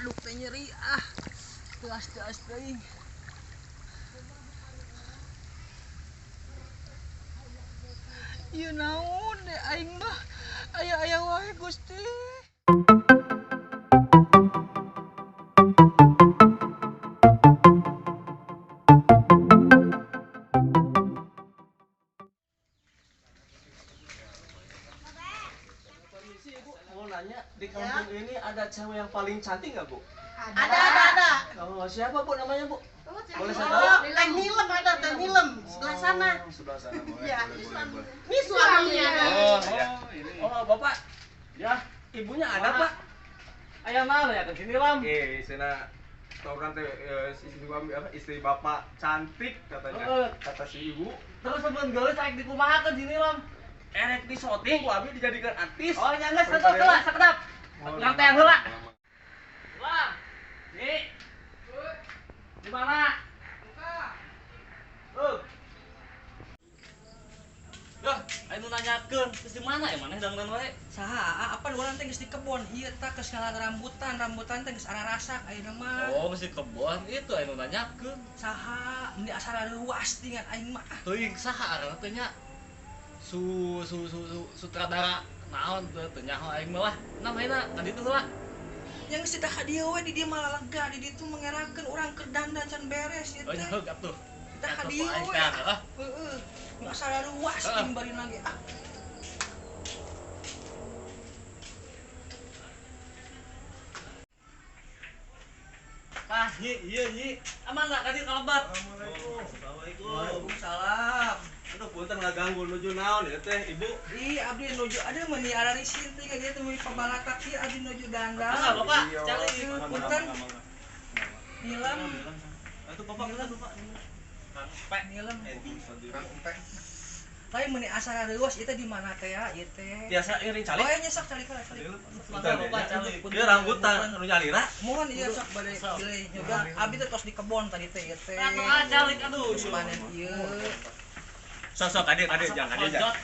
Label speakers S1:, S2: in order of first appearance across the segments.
S1: Waduk teh nyeri ah. Teas-teas teuing. Ieu naon deh aing mah. Aya-aya wae Gusti.
S2: Permisi Ibu, mau nanya di kampung ini ada cewek yang paling cantik nggak Bu?
S3: Ada.
S2: Oh, siapa Bu namanya Bu? Boleh saya
S3: Oh,
S2: tahu?
S3: Teh Nilem ada, Teh Nilem sebelah sana.
S2: Oh, sebelah sana boleh.
S3: Ya.
S2: Boleh.
S3: Ini suaminya.
S2: Oh, ya. Oh, Bapak. Ya, ibunya ada, Pak?
S4: Aya mana ya ke sini Lam?
S5: Eh, sana tahu kan teh istri apa istri bapak cantik katanya.
S4: Heeh.
S5: Kata si ibu,
S4: Terus sebelum geulis arek dikumahakeun sini Lam.
S2: Erek di syuting ku abi dijadikan artis.
S4: Oh, nya geus heula heula sakedap. Urang teh heula. Lam. Nih. Di mana? Yah, ayo nanyakeun, terus di mana ya maneh dangdan wae?
S1: Saha apa urang teh geus di kebon ieu tah geus ngalan rambutan, rambutan teh geus ararasak ayeuna mah.
S4: Oh, geus di kebon itu ayo nanyakeun.
S1: Saha meni asa reuas tingan aing mah.
S4: Teuing saha aranna teh nya? Su su su su sutradara naon teu teu nyaho aing mah lah. Namanya ka ditu heula.
S1: Yang geus ka dieu we di dieu malah lega, di ditu mengerakeun urang keur dandan can beres ieu
S4: Oh,
S1: teh.
S4: nya atuh.
S1: Tah ka dieu we. Heeh. Nu asa reuas ting bari lagi ah.
S4: Tah, nyi, ieu nyi. Aman enggak ka dieu kalebat?
S2: Assalamualaikum.
S1: Waalaikumsalam.
S2: Aduh, punten ngaganggu nuju naon ya teh, Ibu?
S1: Ih, abdi nuju ada meuni ararisin teh ka dieu teh meuni pabalatak ieu abdi nuju dandan.
S4: Mangga, Bapak, calik.
S1: Ieu punten nilam,
S2: Itu Bapak kenal Bapak.
S1: nilam.
S5: Kang Empek.
S1: Lain meuni asa reuas ieu teh di mana teh ya ieu teh.
S2: Biasa iring calik.
S1: Oh, nya sok calik heula calik.
S4: Mangga, Bapak, calik.
S2: Dia rambutan nu nyalira.
S1: Mohon ieu sok bade bilih nyoba. Abdi teh tos di kebon tadi teh ieu teh.
S4: Atuh ah, calik aduh.
S1: Geus panen ieu.
S2: Sok-sok adik adik jangan adik jangan.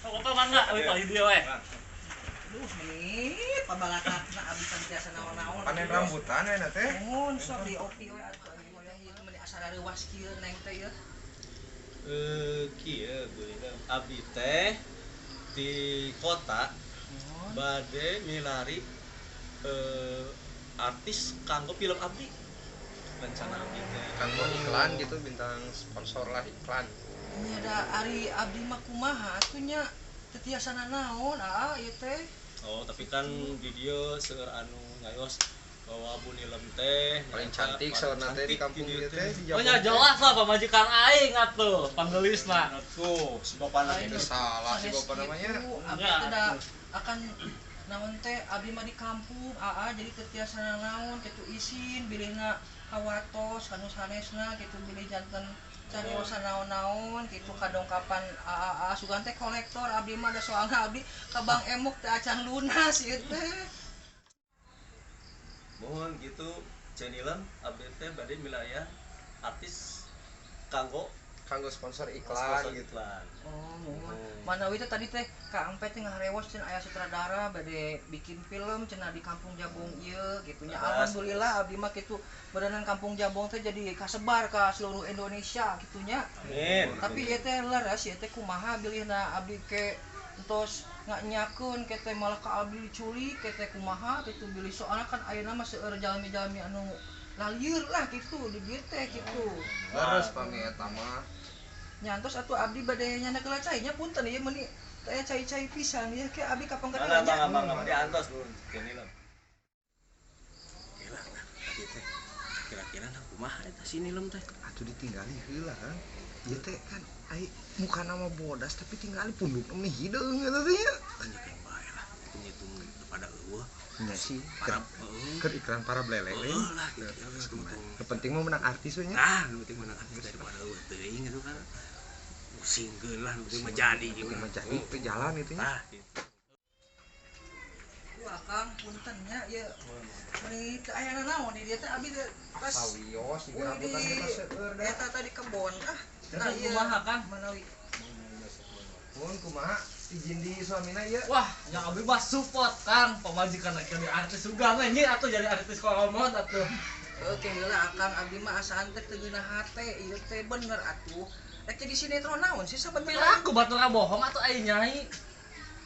S4: Oh, Bapak mangga, euy palih dieu we.
S1: Aduh, meuni pabalatakna abdi can tiasa naon-naon.
S5: Panen rambutan ya teh.
S1: Mohon sok di opi we atuh abdi mah ieu teh meuni asa reuas kieu neng teh ieu.
S2: Kieu Bu abdi teh di kota
S1: Mohon.
S2: bade milari artis kanggo film abdi. Rencana abdi teh.
S5: Kanggo iklan gitu bintang sponsor lah iklan.
S1: Nya da ari abdi mah kumaha atuh nya teu tiasa nanaon aa ieu teh.
S2: Oh, tapi kan di dieu seueur anu nyayos bahwa Bu Nilem teh
S5: Paling
S2: nyaeta
S5: cantik
S2: paling
S5: saurna teh di
S2: cantik
S5: kampung
S2: di
S5: ieu
S2: dieu
S5: teh. di
S4: Oh,
S5: Jabon
S4: nya
S5: teh.
S4: jelas lah pamajikan aing atuh, panggelisna.
S2: Tuh, si bapana
S5: Itu
S2: teh.
S5: salah si
S1: Sanes
S5: bapak namanya.
S1: kitu, abdi
S4: Ya,
S1: teh da akan naon teh abdi mah di kampung aa jadi teu tiasa nanaon kitu isin bilihna kawatos kanu sanesna kitu bilih janten cariosan naon-naon kitu kadongkapan aa sugan teh kolektor abdi mah da soalna abdi ka Bang Emok teh acan lunas ieu teh.
S2: Mohon gitu Jenilem abdi teh bade milarian artis kanggo
S5: Kanggo sponsor iklan
S2: sponsor
S5: gitu.
S2: iklan.
S1: Oh, mohon. Manawi teh tadi teh Kang Empe teh ngaharewos cenah aya sutradara bade bikin film cenah di Kampung Jabong ieu gitu nya.
S2: Leres.
S1: Alhamdulillah abdi mah kitu berenang Kampung Jabong teh jadi kasebar ka seluruh Indonesia gitu nya.
S2: Amin.
S1: Tapi ieu teh leres ieu teh kumaha bilihna abdi ke entos nyakeun ke teh malah ka abdi diculik ke teh kumaha kitu bilih soalna kan ayeuna mah seueur jalmi-jalmi anu lalieur lah kitu di dieu teh kitu.
S5: Leres pami eta mah.
S1: Nyantos atuh abdi bade nyandak heula cai nya punten ieu meuni teh cai-cai pisan ieu ke abdi
S2: Mangga
S1: kapangkeun
S2: mangga mangga diantos nuhun Jenilem. Gila lah tadi teh. Kira-kira nah kumaha eta si Nilem teh?
S5: Atuh ditinggali heula kan. Ieu teh kan ai mukana mah bodas tapi tinggali pundukna meni hideung eta teh nya.
S2: Tanyakeun bae lah, hitung-hitung pada eueuh.
S5: Nya sih
S2: Para
S5: keur
S2: eueuh.
S5: keur iklan para beleleng.
S2: Eueuh lah gitu. Hitung-hitung.
S5: Nu penting mah menang artis we nya.
S2: Nah, nu penting menang artis daripada eueuh teuing itu kan. Pusingkeun lah, nu penting mah jadi gitu.
S5: Penting mah jadi teu jalan itu nya.
S2: Nah, gitu.
S1: Wah, Kang, punten nya ieu meuni teu aya nanaon di dieu teh abdi teh pas
S5: Sawios di
S1: wih
S5: rambutan
S1: di
S5: kita seueur dah.
S1: eta tadi kebon ah.
S4: Terus
S1: Nah, ieu
S4: kumaha, Kang?
S1: Manawi
S5: Mun kumaha? Izin di suamina ieu.
S4: Wah, yang abi mah support Kang, pamajikan rek jadi artis juga mah nyi atuh jadi artis koromot atuh.
S1: Oke heula Akang abdi mah asaan teh teu ngeunah hate, ieu teh bener atuh. Rek jadi sinetron naon sih sabenerna?
S4: Aku batur bohong atuh ai nyai.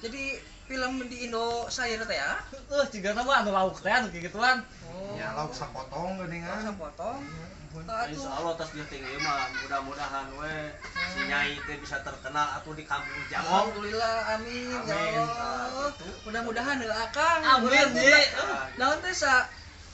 S1: Jadi film di Indo Sair teh ya?
S4: Heeh, cigana mah anu lauk teh anu kieu gituan.
S1: Oh.
S5: Ya lauk sapotong geuningan.
S1: Sapotong.
S2: Insya Allah atas dia tinggi mah mudah-mudahan we si Nyai teh bisa terkenal atuh di kampung Jangong.
S1: Alhamdulillah, amin, ya Allah. Mudah-mudahan heula Akang.
S4: Amin ye.
S1: Naon teh sa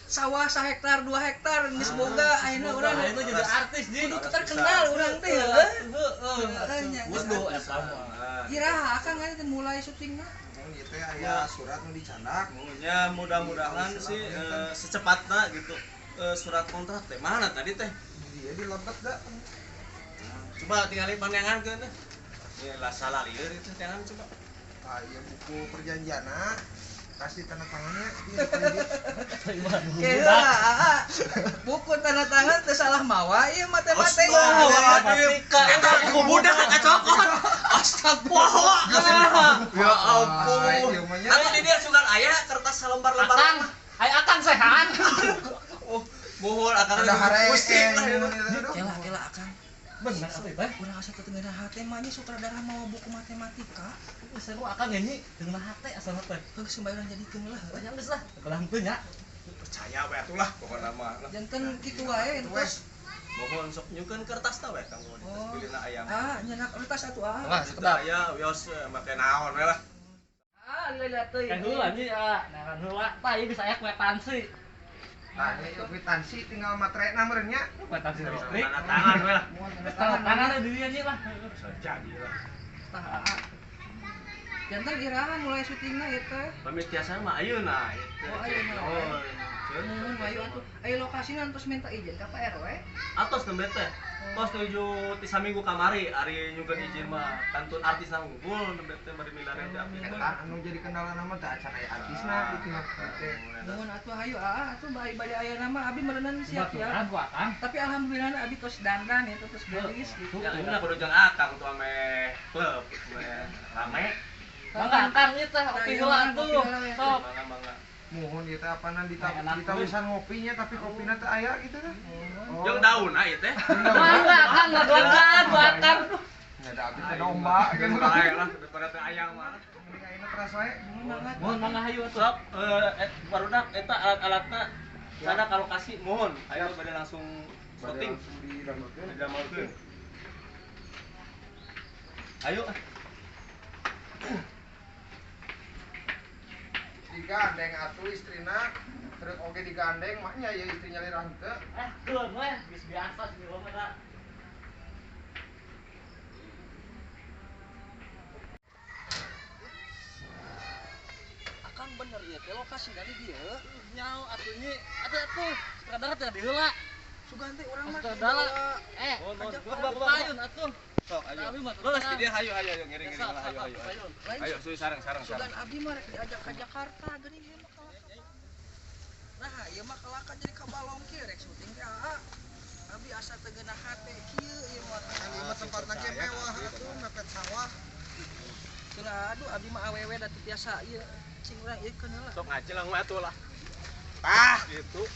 S1: sawah sahektar 2 hektar geus boga ayeuna urang
S4: ayeuna jadi artis ji.
S1: Kudu terkenal urang teh heuh.
S4: Heeh. Kudu eta mah.
S1: Iraha Akang teh mulai syutingna.
S5: Ieu teh aya surat nu dicandak.
S2: Nya mudah-mudahan sih secepatna gitu. Surat kontrak teh mana tadi teh?
S5: Dia dilebet da.
S2: Coba tinggalin pandangan ke teh. Ya lah salah lieur itu jangan coba.
S5: Tah ieu buku perjanjianna kasih tanda tangannya.
S1: Kira buku tanda tangan teh salah mawa ieu matematika.
S2: Matematika. Eta ku budak kacokot. Astagfirullah. Ya ampun. Atuh di dia sugan aya kertas salembar-lembar.
S4: Akang, ai akang sehan.
S2: Oh, bohol akang pusing lah.
S1: Kela kela akang.
S4: Bener atuh teh.
S1: Urang asa teu ngeunah hate mah nya sutradara mawa buku matematika.
S4: Seru akang nyanyi ngeunah hate asana teh.
S1: Heuh sumbae urang jadikeun lah.
S4: Banyak geus lah, belah henteu nya.
S2: Percaya we atuh lah pokona mah.
S1: Janten kitu wae entos.
S2: Mohon sok nyukeun kertas tah we kanggo dites pilihna ayam.
S1: Ah, nyenak kertas atuh ah.
S4: Wah, sekedap.
S2: Aya wios make naon we lah.
S1: Ah, lila teuing.
S4: Kan heula nya, nah heula tah ieu geus aya kwitansi.
S5: Nah, ini kwitansi tinggal materena meureun nya.
S4: Kwitansi listrik.
S2: Tanda tangan we lah.
S4: Tanda tangan di dieu nya lah.
S2: Bisa jadi lah.
S1: Tah. Janten iraha mulai syutingna ieu teh.
S2: Pamit tiasa mah ayeuna ieu teh.
S1: Oh, ayeuna. Nuhun hayu atuh. Aya lokasina entos minta izin ka Pak RW.
S2: Atos nembe teh. Tos nuju ti saminggu kamari ari nyukeun izin mah kantun artisna unggul nembe teh bari milarian teh abdi.
S5: Eta anu jadi kendalana mah teh acan aya artisna gitu mah teh.
S1: Nuhun atuh hayu aa atuh bari bade aya nama abdi meureunan siap ya. Tapi alhamdulillah abdi tos dandan ya tos geulis gitu.
S2: Ya ayeuna kudu jeung akang tuh ameh klub rame.
S4: Mangga akang ieu teh opi heula atuh. Sok.
S2: Mangga.
S5: Mohon ieu teh apanan ditawisan ngopinya tapi kopina teh aya gitu teh.
S2: Jeung daunna ieu teh.
S4: Mangga akang ngadogan ku akang.
S5: Nya da abdi teh domba gitu.
S2: Bae lah daripada teh ayam mah.
S5: Mending ayeuna teras wae.
S4: Mohon mangga hayu atuh.
S2: Sok barudak eta alat-alatna sana ka lokasi mohon. Ayo bade langsung syuting. Didamelkeun. Ayo.
S5: Digandeng atuh istrina terus oge digandeng maknya ya istrinya lirah henteu.
S4: Keun we geus biasa sih mah eta.
S1: Akang bener ieu teh lokasi dari dieu.
S4: Nyau atuh nyi. Atuh atuh sutradara teh di heula.
S1: Sugan teh urang mah.
S4: Sutradara. Payun atuh.
S2: Sok ayo. Leles di dia hayu hayu ayo ngiring-ngiring lah hayu hayu. Ayo suy sareng sareng sareng.
S1: Sugan abdi mah rek diajak ka Jakarta geuning ieu mah kalaka. Nah, ieu mah kalaka jadi ka balong kieu rek syuting teh aa. Abdi asa teu ngeunah hate kieu ieu mah.
S5: Kan ieu mah tempatna ge mewah atuh mepet sawah.
S1: Cenah aduh abdi mah awewe da teu tiasa ieu cing urang ieu keun heula.
S2: Sok ngajelang we atuh lah. Tah gitu.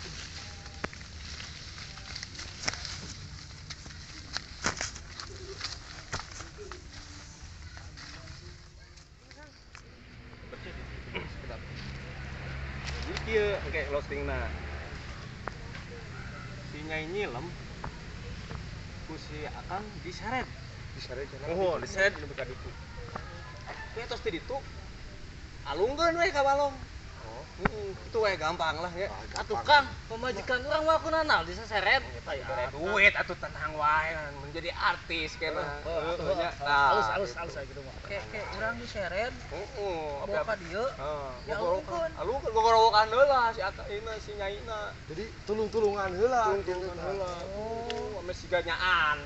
S2: Kieu engke closingna. Si Nyai nyilem ku si Akang diseret.
S5: Diseret cenah.
S2: Oh, diseret nu ka ditu. Kuwi tos ti ditu alungkeun we ka balong.
S5: Oh,
S2: itu we gampang lah ya.
S4: Atuh Kang, pamajikan urang mah aku nanal diseseret.
S2: Bere duit atuh tenang wae menjadi artis kena.
S4: Heeh, halus halus halus gitu mah.
S1: Ke ke urang diseret.
S2: Heeh,
S1: bawa ka dieu.
S2: Ya alungkeun. Alungkeun gogorowokan heula si Akang si Nyaina.
S5: Jadi tulung-tulungan heula.
S2: Tulung-tulungan heula. Oh, ame siga nyaan.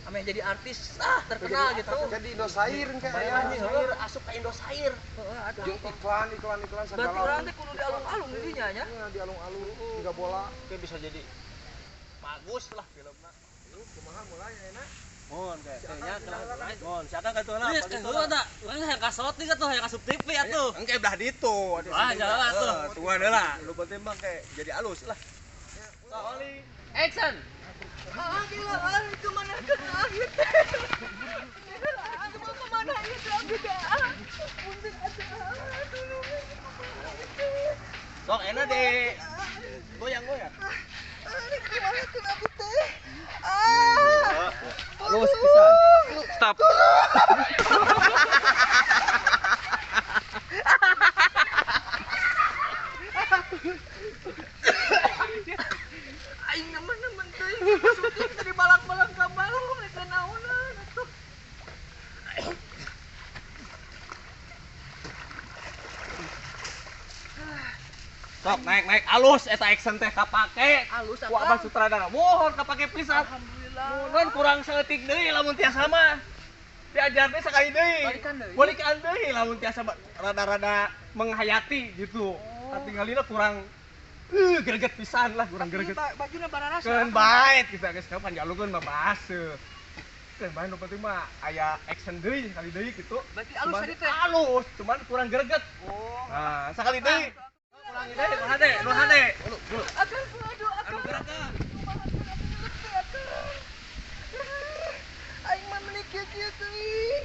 S1: Ame jadi artis terkenal gitu.
S5: Jadi Indosair engke aya.
S2: Indosair asup ka Indosair.
S1: Heeh, atuh.
S5: Jeung iklan iklan iklan segala.
S1: Berarti urang teh kudu di alung-alung di dinya nya.
S5: Iya, di alung-alung tiga bola.
S2: Oke bisa jadi bagus lah filmna.
S5: Lu kumaha mulai enak?
S2: Mohon teh nya mohon siapa ka tuh lah.
S4: Geus da. Urang hayang ka shooting atuh, hayang ka Sub TV atuh.
S2: Engke belah ditu.
S4: Wah, jalan atuh.
S2: Tuan heula, lu penting mah kayak jadi alus lah.
S4: Action.
S1: Ah, gila, ah, kemana ke akhir teh? Mau kemana ieu teh abdi teh? Ah, punten atuh, ah, tulungan kumaha ieu teh?
S2: Sok enak deh. Goyang-goyang.
S1: Ah, ini kemana ke abdi teh? Ah,
S2: Alus pisan. Stop.
S1: Aing nemen-nemen teuing syuting tadi balang-balang ka balong rek naonan atuh.
S2: Sok naik-naik alus eta action teh kapake.
S1: Alus
S2: Ku abah sutradara mohon kapake pisan.
S1: Alhamdulillah.
S2: Mohon kurang saeutik deui lamun tiasa mah. Diajar deui sakali deui.
S1: Balikan deui.
S2: Balikan deui lamun tiasa rada-rada menghayati gitu.
S1: Oh.
S2: Katingalina kurang greget pisan lah, kurang greget.
S1: Bajuna bararasa.
S2: Keun bae kita geus kapan jalukeun mah bahasa. Keun bae nu penting mah aya action deui sekali deui gitu.
S1: Berarti alus tadi teh.
S2: Alus, cuman kurang greget.
S1: Oh.
S2: Nah, sakali deui. Ulangi deui, nu hade, nu hade.
S1: Akang aduh akang.
S2: Anu greget.
S1: Aing mah meuni kieu-kieu teuing.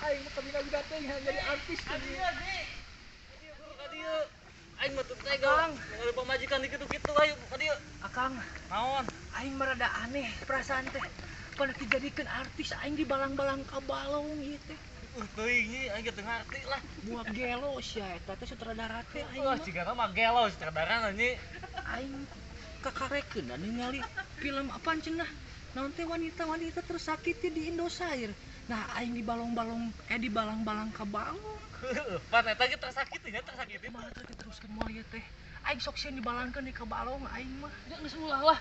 S1: Aing mah kabina-bina teuing hayang jadi artis teh.
S4: Ka dieu, ka dieu. Aing mah teu tega. Ningali pamajikan dikitu-kitu ayo ka dieu.
S1: Akang,
S4: Naon?
S1: aing mah rada aneh perasaan teh. Pernah dijadikeun artis aing dibalang-balang ka balong ieu teh.
S4: Teuing ieu aing ge teu ngarti lah.
S1: Buat gelo sia eta teh sutradara teh aing
S4: Wah,
S1: mah.
S4: cigana mah gelo sutradara nya.
S1: Aing kakarekeun da ningali film apaan cenah. Naon teh wanita-wanita tersakiti di Indosair. Nah, aing dibalong-balong dibalang-balang ka balong.
S4: Pan eta ge tersakiti nya, tersakiti.
S1: Kumaha teh diteruskeun moal ieu teh. Aing sok sieun dibalangkeun di ka balong aing mah.
S4: Ya geus ulah lah.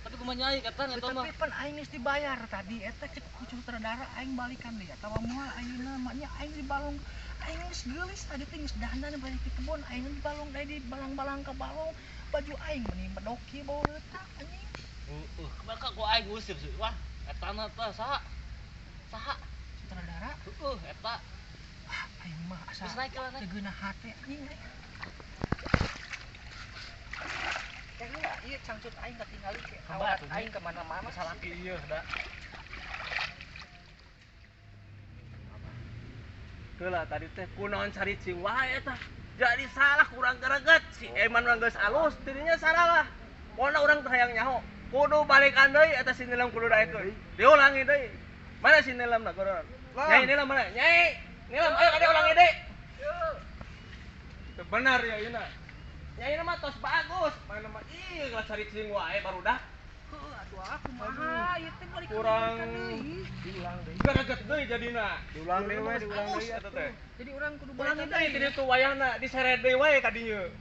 S4: Tapi kumaha nyai kata eta mah.
S1: Tapi pan aing geus dibayar tadi eta cek ku sutradara aing balikan deui atawa moal ayeuna mah nya aing dibalong. Aing geus geulis tadi teh geus dandan balik di kebon aing dibalong deui dibalang-balang ka balong. Baju aing meni medoki bau leutak anjing.
S4: Heeh, maka ku aing usir sih. Wah, eta na teh saha? Saha?
S1: Sutradara
S4: Heeh, eta.
S1: ah aing mah asa
S4: Geus naik lah naik.
S1: teu geunah hate anjing. Kayaknya ieu cangcut aing katingali ke
S4: Coba
S1: awak
S4: atuh,
S1: aing kemana-mana
S4: Salaki ieu da.
S2: Heula tadi teh kunaon caricing wae eta. Jadi salah kurang greget si Eman mah geus alus dirinya salah. Pokona urang teh hayang nyaho. Kudu balikan deui eta si Nilam kudu daekeun. Diulangi deui. Mana si Nilam na goron? Nyai Nilam mana? Nyai Nilam ayo kade ulangi deui. Teu benar ya ieu na. Nyai mah tos bagus, mana mah ieu geus caricing wae barudak.
S1: Heuh atuh aku kumaha ieu teh balikan
S2: Kurang
S1: deui.
S2: diulang deui. Greget deui jadina.
S5: Diulang deui we, diulang
S2: Alus
S5: deui
S2: eta teh.
S1: Jadi urang kudu
S2: Ulangi
S1: balikan
S2: deui ti ditu wayahna diseret deui wae ka dieu.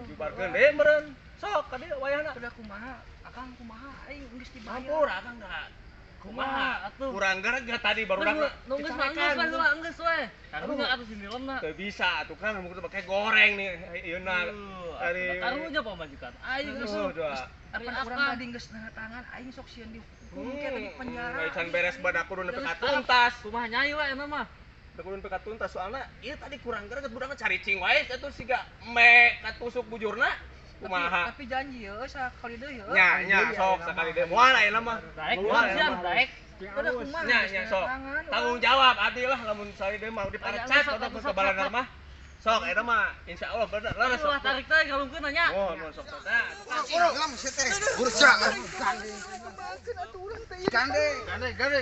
S2: Dijubarkeun deui meureun. Sok ka dieu wayahna.
S1: Udah kumaha, akang kumaha aing geus dibayar.
S2: Hampura akang da.
S4: Kumaha atuh?
S2: Kurang greget tadi barudak.
S4: Nu geus mah geus we heula geus we. Karunya atuh si Nilam na.
S2: Teu bisa atuh kan mun make goreng nih ieuna. Ari
S4: Karunya pamajikan aing geus.
S2: Aduh, doa.
S4: Ari
S1: Apan urang
S4: akang.
S1: tadi geus tanda tangan aing sok sieun dihukum ke tadi penjara.
S2: Can beres badak kudu nepi ka tuntas.
S4: Kumaha nyai we eta mah.
S2: Da kudu nepi ka tuntas soalna ieu tadi kurang greget budakna caricing wae atuh siga me katusuk bujurna. Kumaha?
S1: Tapi janji ye sakali deui ye.
S2: Nya nya sok sakali deui. Moal ayeuna mah.
S4: Daek
S2: Moal
S4: sian,
S2: ayeuna mah.
S4: daek.
S1: Udah kumaha
S2: Nya
S1: geus
S2: nya
S1: tanda
S2: sok.
S1: tangan,
S2: Tanggung jawab abdi lah lamun sakali deui mah diparecat
S4: Sok,
S2: atau
S4: sok,
S2: ke
S4: sok,
S2: balanar
S4: sok.
S2: mah. Sok eta mah insyaallah bener lah sok.
S4: Ulah tarik teh galungkeun nya.
S2: Mohon mohon sok. Nah,
S5: Nilam sia teh. Bursa.
S1: Kumahakeun atuh urang teh ieu.
S5: Gande, gande, gande.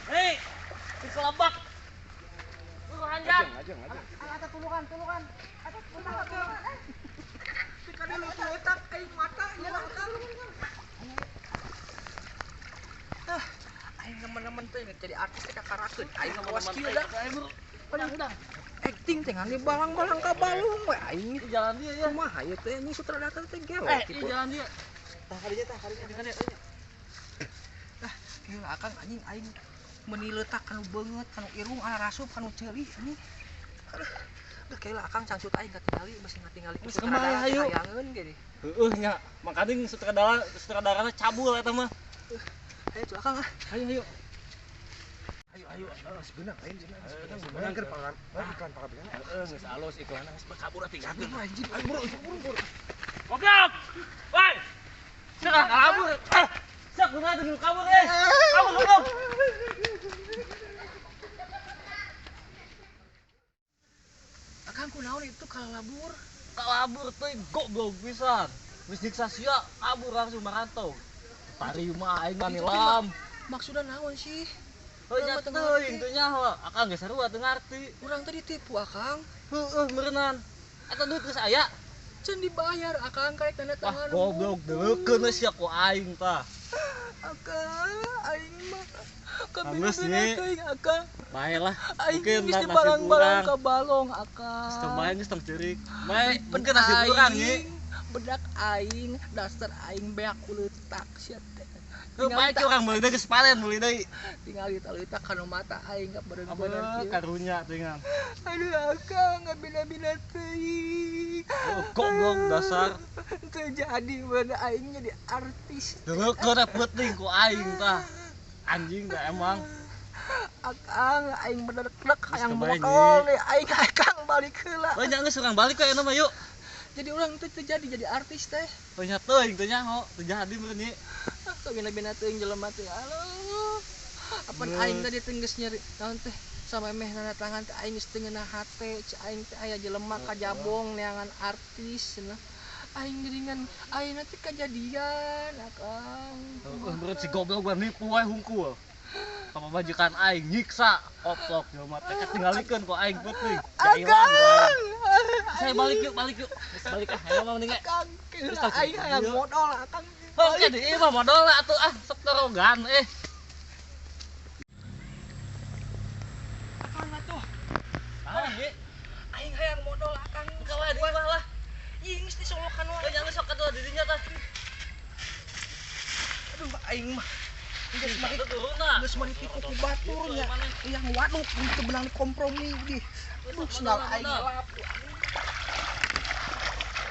S4: Hei, dikelebak. Lu hanjat.
S5: Ajeng, ajeng.
S3: Ada tulungan, tulungan. Ada tulungan, tulungan.
S1: Sekali lu otak aing mata ieu akang. Ah, aing nemen-nemen teh jadi artis teh kakarakeun. Aing awas kieu da.
S4: Udah,
S1: Acting teh ngan dibalang-balang ka balung we aing.
S4: Di jalan dia ya.
S1: Kumaha ieu teh anjing sutradara teh gelo
S4: Eh, di
S1: gitu.
S4: jalan dia.
S3: Tah kadinya, tah kadinya.
S4: Di dia.
S1: Heula akang anjing aing meuni leutak kanu beungeut, kanu irung arasup, kanu ceuli anjing. Aduh. Duh keula akang cangcut aing katingali bisi ngatingali ku sutradara hayangeun ge.
S4: Heueuh nya, mangkaning sutradarana cabul eta mah.
S1: Ayo tuh akang ah.
S4: Ayo ayo.
S5: Ayo ayo sebenang aing cenah sebenang keur pangan iklan pakabean.
S2: Heeh geus alus iklanna geus kabur tinggalkeun.
S5: Anjing aing buru buru buru.
S2: Goblok. Woi. Sia kabur. Ah. Sia kumaha teu kabur eh. Kabur goblok.
S1: Akang kunaon itu kalabur?
S4: Kalabur teh goblok pisan. Geus nyiksa sia kabur langsung marantau. Tarima aing mah nilam.
S1: Maksudna naon sih?
S4: Heuh nya teuing teu nyaho. Akang geus sarua teu ngarti.
S1: Urang teh ditipu akang.
S4: Heueuh meureunnan. Eta duit geus aya.
S1: Can dibayar akang karek tanda tangan.
S4: Wah goblok deukeun we sia ku aing tah.
S1: Akang aing mah kabina-bina teuing akang.
S4: Bae lah.
S1: Aing geus dibarang-barang ka balong akang.
S4: Geus bae geus tong ceurik. Bae mungkin nasib urang nyi.
S1: Bedak aing, daster aing beak kuleutak sia teh.
S4: Heuh bae urang meuli deui geus panen meuli deui.
S1: Tinggal leutak kana mata aing kabeureuh-beureuh
S4: kieu. Karunya tinggal.
S1: Aduh akang ngabina-bina teuing.
S4: Oh, goblok dasar.
S1: Teu jadi bener aing jadi artis.
S4: Deukeun penting ku aing tah. Anjing dah emang.
S1: Akang aing bener-bener hayang modol aing akang balik heula.
S4: Banyak geus urang balik we ayeuna mah yuk.
S1: Jadi urang teh teu jadi artis teh.
S4: Banyak teuing teu nyaho, teu jadi meureun ieu.
S1: Kabina-bina teuing jelema teh. Aduh. Apan aing tadi teh geus nyeri naon teh sampe meh tanda tangan teh aing geus teu ngeunah hate, aing teh aya jelema kajabong neangan artis cenah. Aing geuningan ayeuna teh kajadian akang.
S4: Heueuh meureun si goblok mah nipu wae hungkul. Pamajikan aing nyiksa koplok jelema teh katinggalikeun ku aing peuting.
S1: Akang.
S4: Saya balik yuk, balik yuk. Geus balik ah, ayo mah mending
S1: akang. Aing hayang modol akang.
S4: Heuh jadi ieu mah modol atuh ah sok torogan eh.
S1: Akang atuh.
S4: Naon ye?
S1: Aing hayang modol akang.
S4: Ka wae di imah lah.
S1: Ih geus disolokan wae.
S4: Heuh geus sok atuh di dinya tah.
S1: Aduh aing mah. Geus mah geus mah ditipu ku batur nya. Yang waduk teu beunang kompromi di. Aduh sendal aing lap.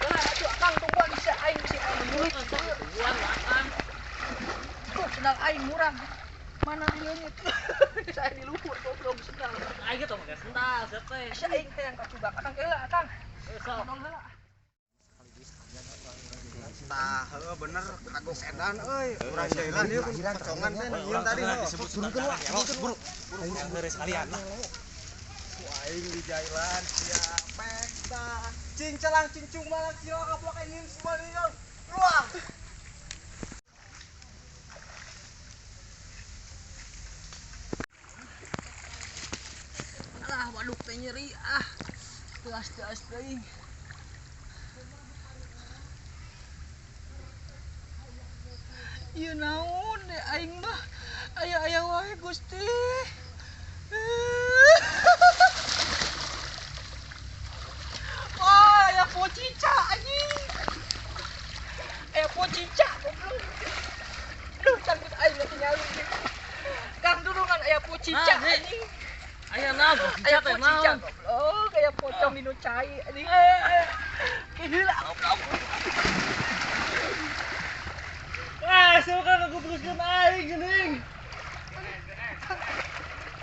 S1: Lah atuh akang tungguan bisa aing si aing duit.
S4: Tungguan akang.
S1: Tuh sendal aing murah. Mana dileungit? Saya di luhur goblok sendal.
S4: Aing teh make sendal sia teh.
S1: Si aing hayang kacubak akang heula akang.
S4: Sok.
S1: Modol heula.
S6: Tah, heuh bener kagok edan euy. Urang jailan ieu pocongan teh nyieun tadi heuh.
S5: Turunkeun wah,
S6: buru. Buru sekalian lah. Ku aing di jailan sia pesta. Cing celang cincung malak sia kaplok aing semua ieu. Wah.
S1: Alah waduk teh nyeri ah. Teas-teas teuing. Ieu naon deh aing mah aya-aya wae Gusti. Wah, aya pocica anjing. Aya pocica goblok. Aduh, cangcut aing ketinggalan. Kang dulungan aya pocica anjing.
S4: Aya naon
S1: Aya pocica goblok, aya pocong dinu cai anjing. Keheula goblok.
S4: Ah, suka ngagubruskeun aing geuning.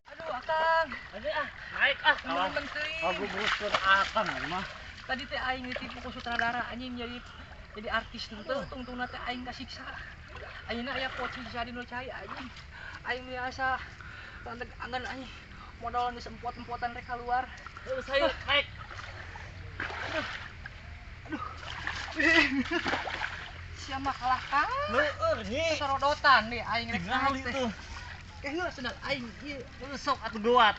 S1: Aduh, akang.
S4: Aduh ah, naik ah.
S1: Temen teuing.
S4: Ngagubruskeun akang mah.
S1: Tadi teh aing ditipu ku sutradara anjing jadi artis henteu tungtungna teh aing kasiksa. Ayeuna aya pocica dinu cai anjing. Aing biasa tandeg angan anjing. Modal geus empot-empotan rek kaluar.
S4: Terus ayo naik.
S1: Aduh. Aduh. Sia mah kalah kah?
S4: Leueur nyi.
S1: Sarodotan nih aing rek
S4: Tingali
S1: naik teh.
S4: tuh.
S1: Keheula sendal aing ieu.
S4: Sok atuh geuat.